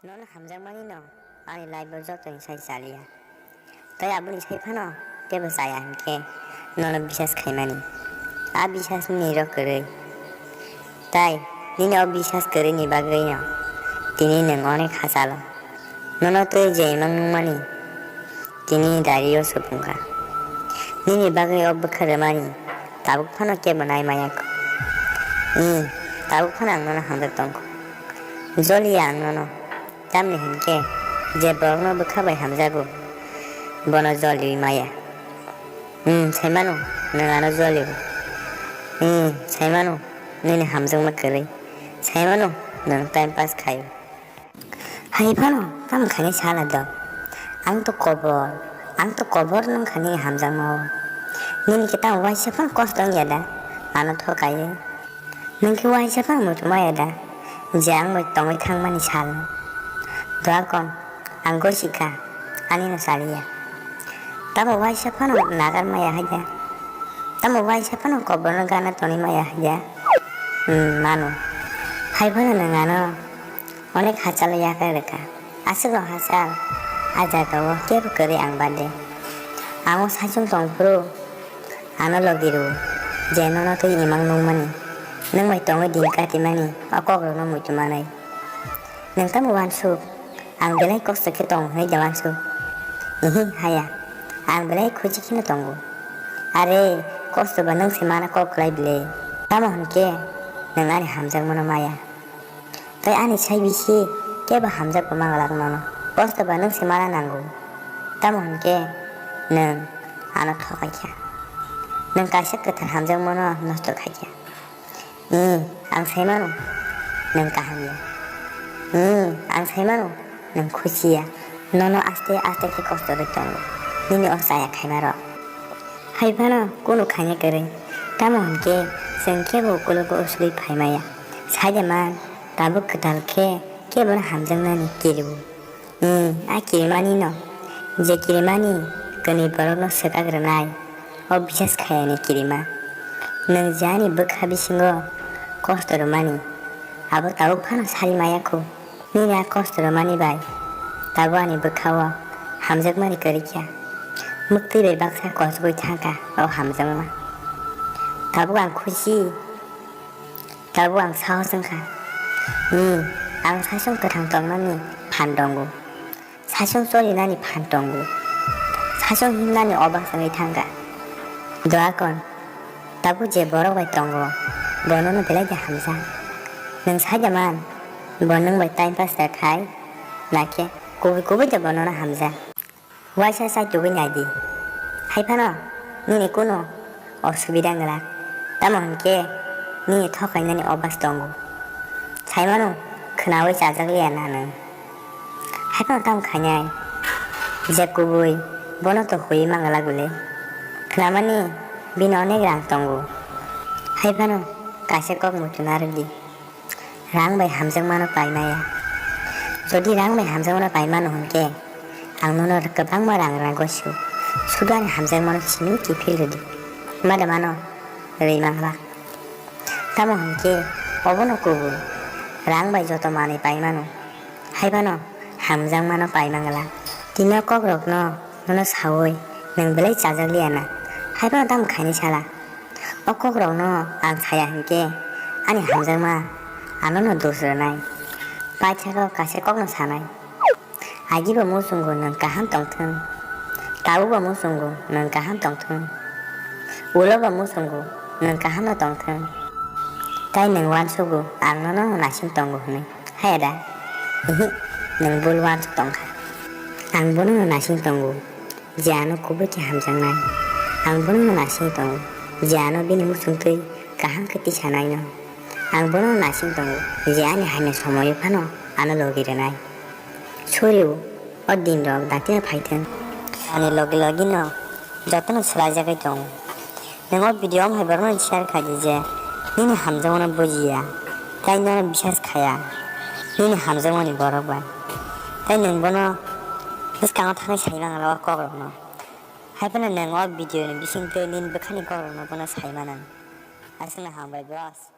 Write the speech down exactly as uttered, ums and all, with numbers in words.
Nono hamjakmani no ani life o jotoni sai chaliya. Tei aboni sai phano tebo chaya hinkhe nono bisas khaimani. A bisas nini rok kwrwi. Tai nini o bisas kwrwini bagwi no tini nwng onek hachalo. Nono tei je imang nungmani tini diary o supung kha. Nini bagwi o bwkha rwmani tabuk phano kebo nai maya kho. Ih, tabuk phano ang nono hamjak tong kho. Joliya ang nono. Tamni hinkhe je borokno bwkha bai hamjago, bono joliwi maya. Hmm, sai mano, nwng ano joliwi. Hmm, sai mano, nini hamjakma kwrwi. Sai mano, nwng time pass khaio. Hai phano, tamo khainai sala do. Ang to kobor, ang to kobor nwng kha nini hamjakma o. Nini khe tamo waisa phano kosto wngya da, ano thokaiwi. Nwng khe waisa phano muitu maya da, je ang bai tongwi thangmani sal. Doakon, ang gosi kha, ani no saliya. Tamo waisa phano nagar maya haida. Tamo waisa phano koborno gana toni maya haida. Hmm, mano. Hai phano nwng ano onek hachalo yakarwi rwkha. Aswk rok hachal, a jaga o kebo kwrwi ang bade. Ang o saichung tong phuru, ano logi rw, je nono twi imang nungmani, nwng bai tongwi din katimani, o kok rokno muitu manai. Nwng tamo wansuk, ang belai kosto khe tong hwnwi da wansuk? Ihi, haya, ang belai khuchi kheno tongo. Are, kosto ba nwng se mana kok klai bile. Tamo hwn khe, nwng ani hamjakmano maya. Tei ani sai bisi kebo hamjakma manglak nono. Kosto ba nwng se mana nango. Tamo hwn khe nwng ano thokai kha. Nwng kaisa kwthar hamjakmano nosto khai kha. Ee, ang sai mano, nwng kaham ya. Ee, ang sai mano, nwng khusi ya. Nono aste aste khe kosto rwi tongo nini o chaya khaima rok. Hai phano kunu khaina kwrwi. Tamo hwn khe chwng kebo ukulogo usugwi phai maya. Sai de man, tabuk kwtal khe kebono hamjaknani kiriwo. Ee, a kirimani no. Je kirimani kwnwi borokno swkak rwnai, o bisas khayani kirima. Nwng je ani bwkha bisingo kosto rwmani, abo tabuk phano sari maya kho. Nini a kosto rwmani bai tabuk ani bwkha-o hamjakmani kwrwi kha. Mwktwi bai baksa kochogwi thang kha o hamjakma. Tabuk ang khusi, tabuk ang sahos wng kha. Ni, ang saichung kwthang tongnani phan tongo. Saichung cholinani phan tongo. Saichung himnani obak wngwi thang kha. Doakon, tabuk je borok bai tongo, bo nono belai de hamjak. Nwng sai da man, bo nwng bai time pass da khai, nakhe kubui kubui de bo nono hamjak. Waisa sai tubui nai di. Hai phano nini kunu osubida wng glak. Tamo hwn khe nini thokainani obas tongo. Sai mano khwnaui chajak liya na nwng. Hai phano tamo khainai. Je kubui bono to hui mang glak bwle. Khwnamani bini onek rang tongo. Hai phano kaisa kok muchung narwk di. Rang bai hamjakmano pai maya. Jodi rang bai hamjakmano pai mano hwn khe, ang nono kwbangma rang rwna gosio. Sudu ani hamjakmano simi kiphil rwdi. Mada mano rwi mang glak. Tamo hwn khe, obono kubui. Rang bai joto manwi pai mano. Hai phano hamjakmano pai mang glak. Tini o kokrokno nono saui nwng belai chajak liya na. Hai phano tamo khainai sala. O kokrokno ang saya hinkhe ani hamjakma anono dos rwnai. Paithakgo kaisa kokno sanai. Agibo muchungo nwng kaham tongthwng. Tabukbo muchungo nwng kaham tongthwng. Ulobo muchungo nwng kahamno tongthwng. Tai nwng uansugo ang nono naising tongo hwnwi. Haya da? Ihi, nwng bul uansuk tongkha. Ang bonono naising tongo. Je ano kubui khe hamjaknai. Ang bonono naising tongo, je ano bini muchungtwi kaham khe tisanaino. Ang bonono naising tongo, je ani hamya somoio phano ano logi rwnai. Sori o, o dinrok daktino phaithwng. Ani logi logino jotono swlaijagwi tongo. Nwng o video wng hai borokno share khai di je nini hamjakmano bujiya, tei nono bisas khaya nini hamjakmani borok bai. Tei nwng bono bwskango thangwi sai mangala o kokrokno. Hai phano nwng o video ni bisingtwi nini bwkhani kokrokno bono sai mano. Aswkno hambai boss.